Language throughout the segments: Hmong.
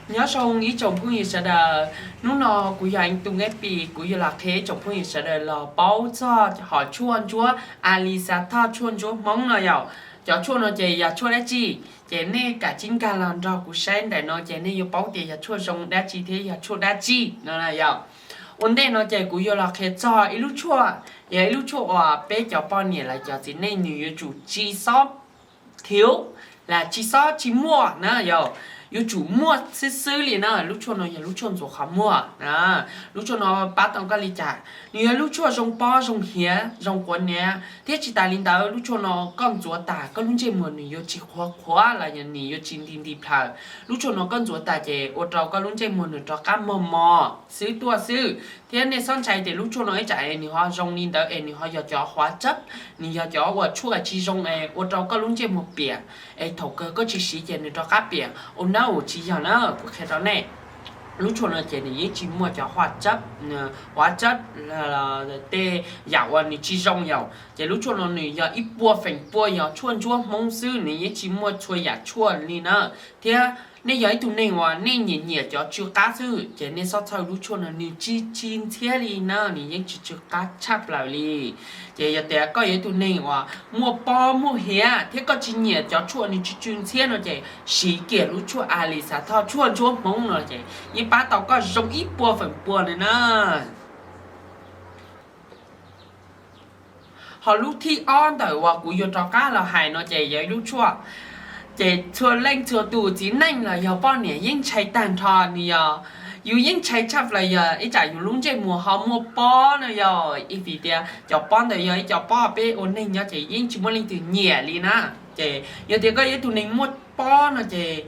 Nyob zoo ib tsoom phooj ywg sawv daws, hnub no kuv yog Ib Tug Neb Pis, kuv yuav los qhia ib tsoom phooj ywg sawv daws los paub txog hom tshuaj ntsuab a lis xav thoj tshuaj ntsuab Hmoob no yom. Cov tshuaj no ces yog tshuaj dab tsi? Ces nej kav tsij nkag los nrog kuv saib ntawm no ces nej yuav paub tias yog tshuaj zoo dab tsi thiab yog tshuaj dab tsi no na yom. Ua ntej no ces kuv yuav los qhia txog ib lub tshuaj, yog ib lub tshuaj uas peb cov poj niam los cov txiv neej nws yuav tsum tsis xob thiv, los tsis xob tsis muaj na yom. Yuav tsum muaj xwb xwb li na. Lub tshuaj no yog lub tshuaj ntxuav qhov muag. Lub tshuaj no pab tau koj li cas? Nws yog lub tshuaj zoo pob zoo hiav zoo quav niav thiab tsis tas li ntawd lub tshuaj no koj ntxuav tas koj lub ntsej muag nws yuav tsis qhuav qhuav los yog nws yuav tsis nti nti plaws. Lub tshuaj no koj ntxuav tas ces ua rau koj lub ntsej muag nws rov qab mos mos xwb tuaj xwb. Thiab nej txhob ntshai tias lub tshuaj no ib tsam es nws ho zoo li ntawd es nws ho yog cov huav tsab, nws yog cov uas tshuaj tsis zoo es ua rau koj lub ntsej muag piam, es thaum kawg koj tsis siv ces nws rov qab piam ua na, tsis yog na, kuv qhia rau nej. Lub tshuaj no ces nws yeej tsis muaj cov huav tsab, huav tsab, tej yam uas nws tsis zoo yom. Ces lub tshuaj no nws yog ib puas feem pua yog tshuaj ntsuab Hmoob xwb, nws yeej tsis muaj txhua yam tshuaj li na. Thiab nej yog ib tug neeg uas nej nyiam nyiam cov tsw qab xwb ces nej txhob txhawj lub tshuaj no, nws tsis tsis ntxhiab li na, nws yeej tsis tsw qab tshaj plaws li. Ces yog tias koj yog ib tug neeg uas muaj pob muaj hiav thiab koj tsis nyiam cov tshuaj nws tsw tsw ntxhiab no ces siv kiag lub tshuaj a lis xav thoj tshuaj ntsuab Hmoob no ces yeej pab tau koj zoo ib puas feem pua li na. Ho lub thib ob ntawm uas kuv yuav rov qab los hais no ces yog ib lub tshuaj ces txhua leej txhua tus txiv neej los yog poj niam yeej ntshai tag nrho, nws yog, yus yeej ntshai tshaj plaws yog ib tsam yus lub ntsej muag ho muaj pob no yom. Ib vim tias cov pob ntawd yog ib co pob peb ua neeg nyob ces yeej tsis muaj leej twg nyiam li na. Ces yog tias koj yog ib tug neeg muaj pob no ces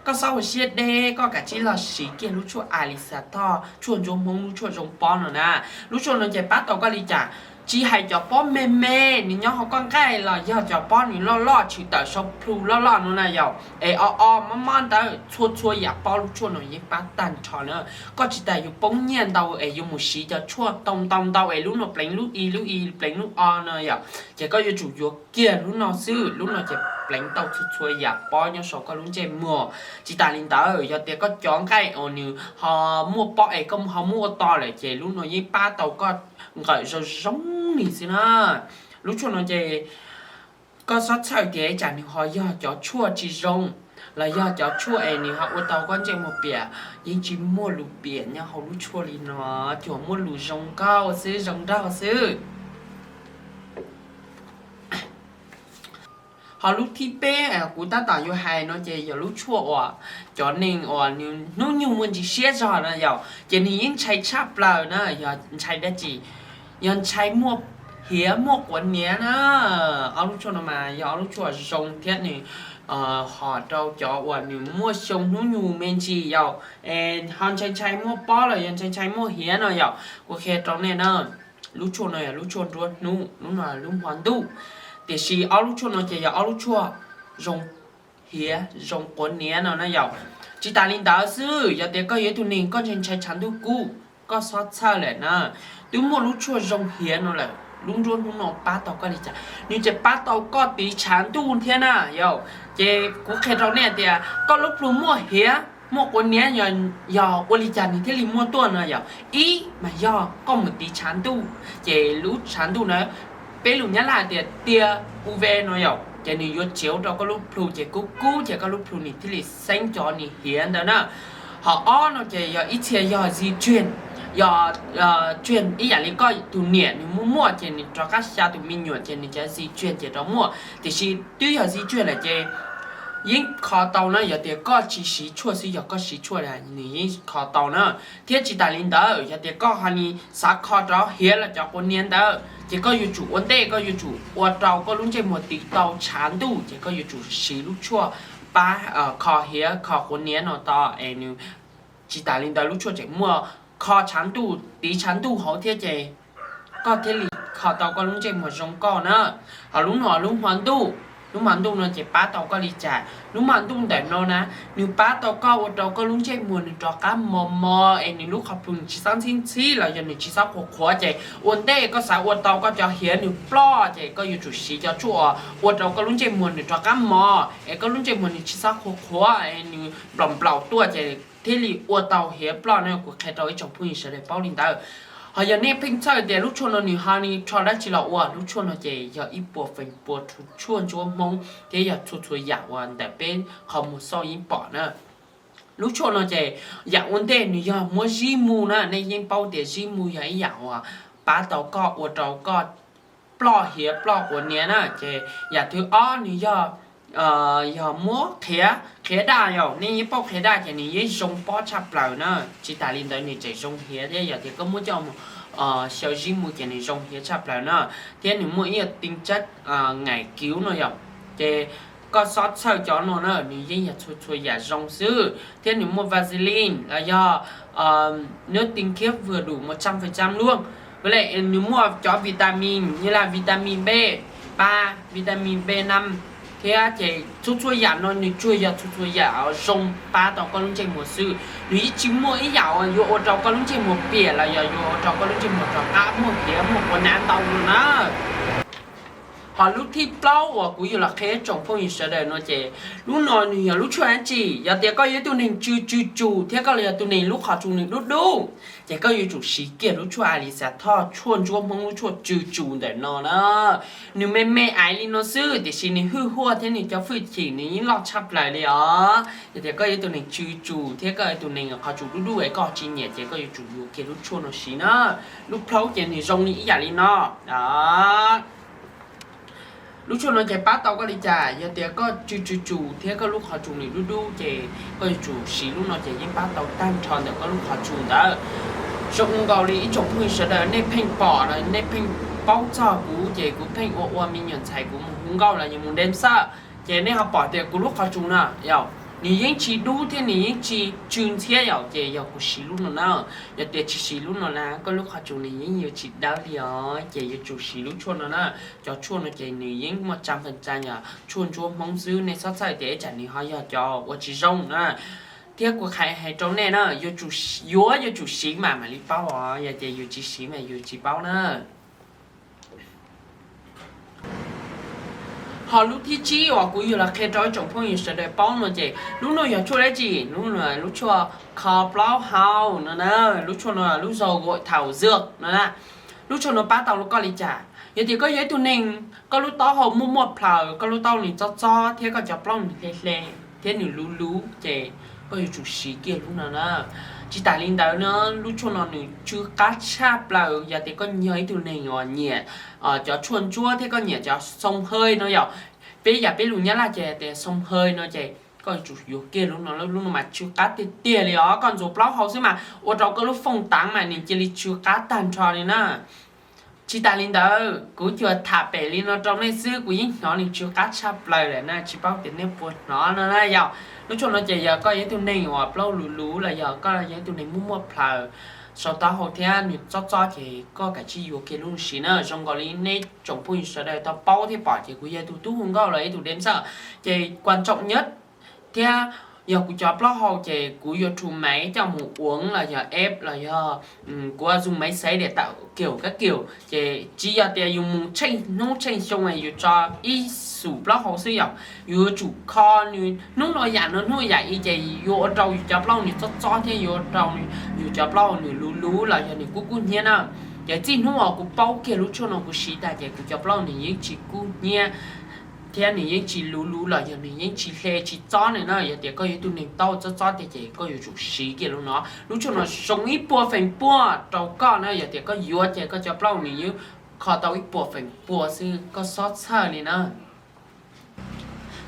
koj txhob ua siab deb, koj kav tsij los siv kiag lub tshuaj a lis xav thoj tshuaj ntsuab Hmoob lub tshuaj zoo pob no na. Lub tshuaj no ces pab tau koj li cas? Tsis hais cov pob me me nws nyob hauv koj nqaij los yog cov pob nws loj loj tshwm tawm saum plhu loj loj no na yom, es o o mob mob ntawd txhua txhua yam pob lub tshuaj no yeej pab tag nrho na. Koj tsis tas yus poob nyiaj ntau es yus mus siv cov tshuaj ntau ntau es lub no pleev lub i, lub i pleev lub o no yom, ces koj yuav tsum yuav kiag lub no xwb. Lub no ces pleev tau txhua txhua yam pob nyob saum koj lub ntsej muag. Tsis tas li ntawd yog tias koj cov nqaij uas nws ho muaj pob es koj ho muab ua to lawm ces lub no yeej pab tau koj nqawm zoo zoo li xwb na. Lub tshuaj no ces koj txhob txhawj tias ib tsam nws ho yog cov tshuaj tsis zoo los yog cov tshuaj es nws ho ua tau koj ntsej muag piam, yeej tsis muaj lus piam nyob hauv lub tshuaj li no, tsuas muaj lus zoo nkauj xwb, zoo nraug xwb. Ho lub thib peb kuv tab tom yuav hais no ces yog lub tshuaj uas cov neeg uas nws hnub nyoog muaj ntsis siab zog na yom, ces nws yeej ntshai tshaj plaws na, yog ntshai dab tsi? Yog ntshai muaj hiav muaj quav niav na. Ob lub tshuaj no mas yog ob lub tshuaj zoo thiab nws hom rau cov uas nws muaj xyoo hnub nyoog me ntsis yom, ho ntshai ntshai muaj pob los yog ntshai ntshai muaj hiav no yom. Kuv qhia rau nej na, lub tshuaj no yog lub tshuaj nruab hnub, lub no lub hmo ntuj. Tiam sis ob lub tshuaj no ces yog ob lub tshuaj zoo hiav zoo quav niav no na yom. Tsis tas li ntawd xwb, yog tias koj yog ib tug neeg koj ntshai ntshai tshav ntuj kub, koj txhob txhawj lawm na. Twb muaj lub tshuaj zoo hiav no lawm, lub nruab hnub no pab tau koj li cas? Nws tseem pab tau koj tiv tshav ntuj thiab na yom. Ces kuv qhia rau nej tias koj lub plhu muaj hiav muaj quav niav yog ua li cas nws thiaj li muaj tuaj no yom. Ib mas yog koj mus tiv tshav ntuj, ces lub tshav ntuj na, peb lus Nyab Laj tias tia uv no yom, ces nws yuav txiav rau koj lub plhu ces kub kub ces koj lub plhu nws thiaj li xeeb cov nws hiav ntawd na. Ho ob no ces yog ib txhia yog di tswg, yog tswg ib yam li koj tus niam nws muaj muaj ces nws rov qab xya tus me nyuam ces nws cov di tswg ces rov muaj. Tiam sis twb yog di tswg lawm ces yeej kho tau na, yog tias koj tsis siv tshuaj xwb, yog koj siv tshuaj nws yeej kho tau na. Thiab tsis tas li ntawd, yog tias koj ho ni xav kho rov hiav los cov quav niav ntawd ces koj yuav tsum ua ntej, koj yuav tsum ua rau koj lub ntsej muag tiv tau tshav ntuj ces koj yuav tsum siv lub tshuaj pab kho hiav kho quav niav no tau es nws tsis tas li ntawd lub tshuaj tseem muaj kho tshav ntuj tiv tshav ntuj hauv thiab ces koj thiaj li kho tau koj lub ntsej muag zoo nkauj na. Ho lub no lub hmo ntuj, Lub hmo ntuj no ces pab tau koj li cas? Lub hmo ntuj ntawm no na, nws pab tau koj ua rau koj lub ntsej muag nws rov qab mos mos es nws lub qhov plhu nws tsis xob ntxhib ntxhib los yog nws tsis xob qhuav qhuav ces ua ntej koj xav ua tau koj cov hiav nws ploj ces koj yuav tsum siv cov tshuaj uas ua rau koj lub ntsej muag nws rov qab mos es koj lub ntsej muag nws tsis xob qhuav qhuav es nws nplaum nplaum tuaj ces thiaj li ua tau hiav ploj no. Kuv qhia rau ib tsoom phooj ywg sawv daws paub li ntawd. Ho yog nej pheej txhawj tias lub tshuaj no nws ho li rho dab tsi los ua, lub tshuaj no ces yog ib puas feem pua tshuaj ntsuab Hmoob thiab yog txhua txhua yam uas ntawm peb qhov muag xauj yeej pom na. Lub tshuaj no ces yam ua ntej nws yog muab zib mu na, nej yeej paub tias zib mu yog ib yam uas pab tau koj ua rau koj ploj hiav ploj quav niav na. Ces yam thib ob nws yog, yog muab qhiav, qhiav daj yom, nej yeej paub qhiav daj ces nws yeej zoo pob tshaj plaws na. Tsis tas li ntawd nws tseem zoo hiav thiab, yog tias koj muab coj mus xyaw zib mu ces nws zoo hiav tshaj plaws na. Thiab nws muaj ib yam teej tsab ngaim kiv no yom, ces koj xob txhawj cov no na, nws yeej yog txhua txhua yam zoo xwb. Thiab nws muaj Vaseline los yog nước tinh khiết vừa đủ một trăm phần trăm luôn. Với lại nws muaj cov vitamin như là vitamin B ba, vitamin B năm thiab ces txhua txhua yam no nws tsuas yog txhua txhua yam zoo pab tau koj lub ntsej muag xwb. Nws yeej tsis muaj ib yam uas yuav ua rau koj lub ntsej muag piam los yog yuav ua rau koj lub ntsej muag rov qab muaj hiav muaj quav niav ntau li na. Ho lub thib plaub uas kuv yuav los qhia ib tsoom phooj ywg sawv daws no ces lub no nws yog lub tshuaj dab tsi? Yog tias koj yog ib tug neeg tsw tsw tsum thiab koj los yog tus neeg lub qhov tsum nws dub dub, ces koj yuav tsum siv kiag lub tshuaj Alicia Thoj tshuaj ntsuab Hmoob lub tshuaj tsw tsum ntawm no na. Nws me me aiv li no xwb tiam sis nws hwj huaj thiab nws cov fwj chim nws yeej loj tshaj plaws li os. Yog tias koj yog ib tug neeg tsw tsum thiab koj yog tus neeg qhov tsum dub dub es koj tsis nyiam ces koj yuav tsum yuav kiag lub tshuaj no siv na. Lub plaub ces nws zoo li ib yam li no. Lub tshuaj no ces pab tau koj li cas? Yog tias koj tsw tsw tsum thiab koj lub qhov tsum nws dub dub ces koj yuav tsum siv lub no ces yeej pab tau tag nrho ntawm koj lub qhov tsum ntawd. Zoo nkaus li ib tsoom phooj ywg sawv daws nej pheej pom los nej pheej paub txog kuv ces kuv pheej ua ua me nyuam ntxhais kuv mus hu nkauj los yog mus nte xawj, ces nej ho pom tias kuv lub qhov tsum no yog nws yeej tsis dub thiab nws yeej tsis tsw ntxhiab yom, ces yog kuv siv lub no na. Yog tias tsis siv lub no na koj lub qhov tsum nws yeej yuav tsis dawb li os, ces yuav tsum siv lub tshuaj no na. Cov tshuaj no ces nws yeej muaj tsa fas tsa yog tshuaj ntsuab Hmoob xwb, nej txhob txhawj tias ib tsam nws ho yog cov ua tsis zoo na. Thiab kuv hais hais rau nej na, yuav tsum, yuav yuav tsum siv mas mam li paub os, yog tias yus tsis siv mas yus tsis paub na. Ho lub thib tsib uas kuv yuav los qhia rau ib tsoom phooj ywg sawv daws paub no ces lub no yog tshuaj dab tsi? Lub no lub tshuaj kho plaub hau no na, lub tshuaj no lub zog gua thaum zog no na. Lub tshuaj no pab tau koj li cas? Yog tias koj yog ib tug neeg koj lub taub hau muaj muaj plhaws, koj lub taub hau nws txob txob thiab koj cov plaub nws hle hle thiab nws luv luv ces koj yuav tsum siv kiag lub no na. Tsis tas li ntawd na, lub tshuaj no nws tsw qab tshaj plaws yog tias koj yog ib tug neeg uas nyiam cov tshuaj ntsuab thiab koj nyiam cov xoo hơi no yom. Peb yam peb lus Nyab Laj ces tias xoo hơi no ces koj yuav tsum yuav kiag lub no, lub no mas tsw qab tiag tiag li os. Koj ntxuav plaub hau xwb mas ua rau koj lub fooj taav mas nws cia li tsw qab tag nrho li na. Tsis tas li ntawd, kuv tsuas tham pem li no rau nej xwb, kuv yeej hnov nws tsw qab tshaj plaws lawm na, tsis paub tias nej puas hnov no na yom. Lub tshuaj no ces yog koj yog ib tug neeg uas plaub luv luv los yog koj yog ib tug neeg muaj muaj plhaws sau taub hau thiab nws txob txob ces koj kav tsij yuav kiag lub no siv na. Zoo nkaus li nej tsoom phooj ywg sawv daws tau paub thiab pom ces kuv yog tus tub hu nkauj los ib tug dem xawj, ces kuas ntsoom nyab thiab yog kuv cov plaub hau ces kuv yuav rhu maiv coj mus uv los yog eb los yog kuv ua zoo maiv xaiv diam tawm kiaum kab kiaum ces tsis yog tias yus mus tsheej hnub tsheej xyoo yus tso ib xum plaub hau xwb yom. Yus yuav tsum kho nws hnub no yam no hnub yam i ces yuav ua rau yus cov plaub hau nws txob txob thiab yuav ua rau yus cov plaub hau nws luv luv los yog nws kub kub hnyiab na. Ces txij hnub uas kuv paub kiag lub tshuaj no kuv siv tag ces kuv cov plaub hau nws yeej tsis kub hnyiab thiab nws yeej tsis luv luv los yog nws yeej tsis hle tsis txob nws na. Yog tias koj yog ib tug neeg taub hau txob txob tiag ces koj yuav tsum siv kiag lub no. Lub tshuaj no zoo ib puas feem pua rau koj na, yog tias koj yuav ces koj cov plaub hau nws yeej kho tau ib puas feem pua xwb, koj txhob txhawj li na.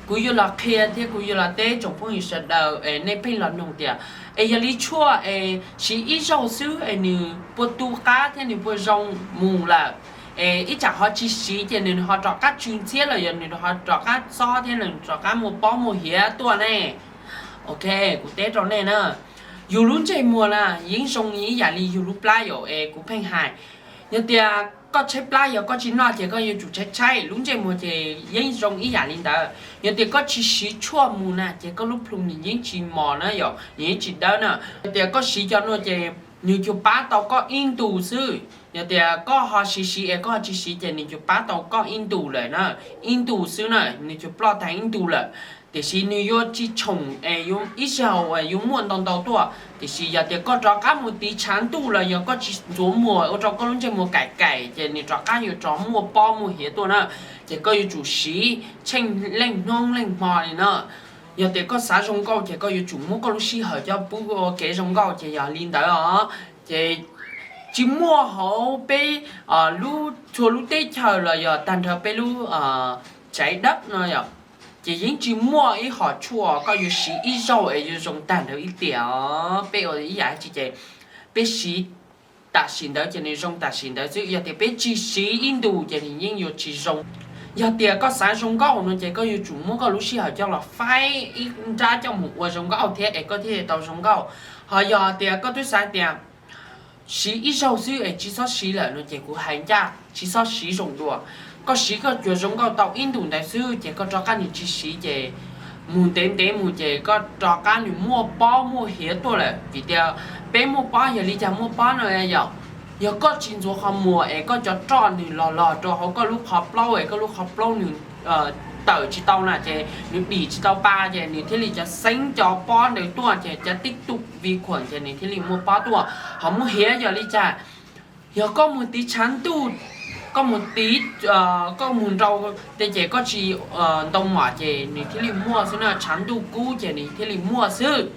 Kuv yuav los qhia thiab kuv yuav los teb tsoom phooj ywg sawv daws es nej pheej los nug tias es yog li tshuaj es siv ib zaug xwb es nws puas tu qab thiab nws puas zoo mus lawm, es ib tsam ho tsis siv ces nws ho rov qab tsw ntxhiab los yog nws ho rov qab txob thiab nws rov qab muaj pob muaj hiav tuaj ne. Ok, kuv teb rau nej na, yus lub ntsej muag na yeej zoo ib yam li yus lub plab yom, es kuv pheej hais Yog tias koj tshaib plab yog koj tsis noj ces koj yuav tsum tshaib tshaib, lub ntsej muag ces yeej zoo ib yam li ntawd. Yog tias koj tsis siv tshuaj mus na ces koj lub plhu nws yeej tsis mos na yom, nws yeej tsis dawb na. Yog tias koj siv cov no ces nws tsuas pab tau koj ib ntus xwb. Yog tias koj ho siv siv es koj ho tsis siv ces nws tsuas pab tau koj ib ntus lawm na, ib ntus xwb na, nws tsuas ploj tag ib ntus lawm. Tiam sis nws yuav tsis tshoom es yuav ib zaug yuav muaj ntau ntau tuaj, tiam sis yog tias koj rov qab mus tiv tshav ntuj los yog koj tsis ntxuav muag ua rau koj lub ntsej muag kaim kaim ces nws rov qab yuav rov muaj pob muaj hiav tuaj na. Ces koj yuav tsum siv tsheej leej hnub leej hmo li na. Yog tias koj xav zoo nkauj ces koj yuav tsum muab koj lub sij hawm coj pub ua kev zoo nkauj ces yog li ntawd os. Ces tsis muaj hauv peb lub, txhua lub teb chaws los yog tag nrho peb lub tsav dawb no yom, ces yeej tsis muaj ib hom tshuaj koj yuav siv ib zaug es yuav zoo tag nrho ib tiam os. Peb ua ib yam tsi ces peb siv tam sim ntawd ces nws zoo tam sim ntawd xwb. Yog tias peb tsis siv ib ntus ces nws yeej yuav tsis zoo. Yog tias koj xav zoo nkauj no ces koj yuav tsum muab koj lub sij hawm coj los faib ib nrab coj mus ua zoo nkauj thiab es koj thiaj li tau zoo nkauj. Ho yog tias koj twb xav tias siv ib zaug xwb es tsis txhob siv lawm no ces kuv hais ncaj, tsis txhob siv zoo dua. Koj siv koj cuag zoo nkauj tau ib ntus ntawd xwb ces koj rov qab nws tsis siv ces mus ntev ntev mus ces koj rov qab nws muaj pob muaj hiav tuaj lawm. Vim tias peb muaj pob yog li cas muaj pob no yom? Yog koj tsis ntxuav qhov muag es koj cov roj nws los los rau hauv koj lub qhov plaub es koj lub qhov plaub nws tawm tsis tau na ces nws dim tsis tau pa ces nws thiaj li cov xeeb cov pob ntawd tuaj ces cov tib tug vi khuam ces nws thiaj li muaj pob tuaj. Ho muaj hiav yog li cas? Yog koj mus tiv tshav ntuj, koj mus tiv, koj mus nrau tej ces koj tsis ntau mom ces nws thiaj li muaj xwb na, tshav ntuj kub ces nws thiaj li muaj xwb.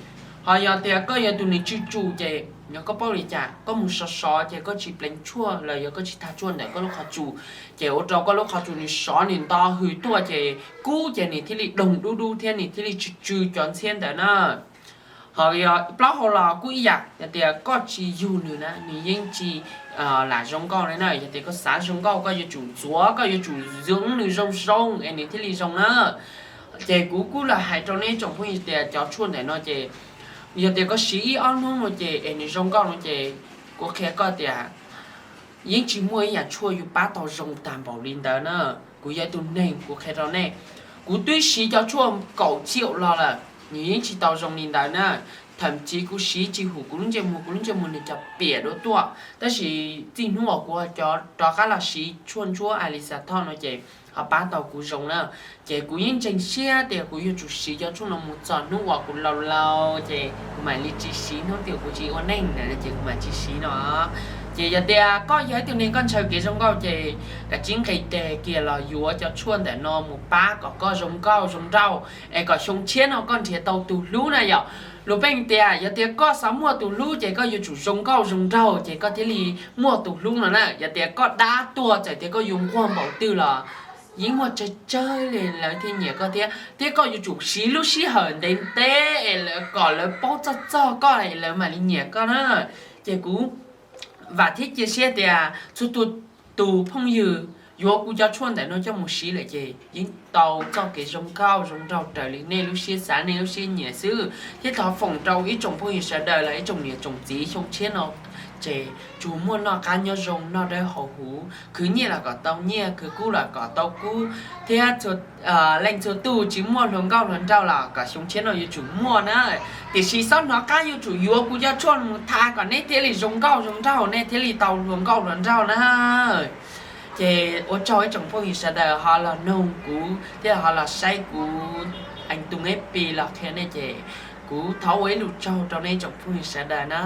Ho yog tias koj yog tus nws tsw tsum ces yog koj paub li cas, koj mus sov sov ces koj tsis pleev tshuaj los yog koj tsis tag tshuaj ntawm koj lub qhov tsum, ces ua rau koj lub qhov tsum nws sov nws nto hws tuaj ces kub ces nws thiaj li doog dub dub thiab nws thiaj li tsw tsw cov ntxhiab ntawd na. Ho yog plaub hau los kuj ib yam, yog tias koj tsis yug nws na nws yeej tsis lam zoo nkauj li na. Yog tias koj xav zoo nkauj koj yuav tsum ntxuav, koj yuav tsum zoo nws zoo zoo es nws thiaj li zoo na. Ces kuv kuj los hais rau nej tsoom phooj ywg tias cov tshuaj ntawm no ces yog tias koj siv ib ob hnub no ces es nws zoo nkauj no ces kuv qhia koj tias yeej tsis muaj ib yam tshuaj yuav pab tau zoo tag npaum li ntawd na. Kuv yog ib tug neeg kuv qhia rau nej, kuv twb siv cov tshuaj kaum ciam los lawm nws yeej tsis tau zoo li ntawd na. Thậm chí kuv siv tsis hum kuv lub ntsej muag, kuv lub ntsej muag nws cov piam dua tuaj, tab sis txij hnub uas kuv rov qab los siv tshuaj ntsuab Alisa Thoj no ces ho pab tau kuv zoo na. Ces kuv yeej ntseeg siab tias kuv yuav tsum siv cov tshuaj no mus txog hnub uas kuv laus laus ces kuv mam li tsis siv, hnub twg kuv tsis ua neej lawm ces kuv mam tsis siv no. Ces yog tias koj yog ib tug neeg koj ntshaw kev zoo nkauj ces kav tsij nqis tes kiag los yuav cov tshuaj ntawm no mus pab kom koj zoo nkauj zoo nraug es kom xyoo tshiab no koj nrhiav tau tus hlub na yom. Lus peej tias yog tias koj xav muaj tus hlub ces koj yuav tsum zoo nkauj zoo nraug ces koj thiaj li muaj tus hlub no na. Yog tias koj dab tuag txawm tias koj yuav nquag npaum twg los yeej muaj tsawg tsawg li lawv thiaj nyiam koj thiab, thiab koj yuav tsum siv lub sij hawm ntev ntev es lawv kom lawv paub txog txog koj es lawv mam li nyiam koj na. Ces kuv vam thiab cia siab tias txhua tus, tus phooj ywg yuav kuv cov tshuaj ntawm no coj mus siv lawm ces yeej tau txoj kev zoo nkauj zoo nraug raws li nej lub siab xav nej lub siab nyiam xwb. Thiab thov foom rau ib tsoom phooj ywg sawv daws los ib tsoom niam tsoom txiv xyoo tshiab no ces tsuas muaj noj qab nyob zoo noj dawb haus huv, khwv nyiaj los kom tau nyiaj, khwv kub los kom tau kub, thiab leej txhua tus tsis muaj hluas nkauj hluas nraug los kom xyoo tshiab no yuav tsum muaj na. Tiam sis txhob hnov qab, yuav tsum yuav kuv cov tshuaj mus tha kom neb thiaj li zoo nkauj zoo nraug, neb thiaj li tau hluas nkauj hluas nraug na. Ces ua tsaug ib tsoom phooj ywg sawv daws ho los noog kuv thiab ho los saib kuv, ees tus neb pi los qhia nej ces kuv thov ua ib lus tsaug rau nej tsoom phooj ywg sawv daws na.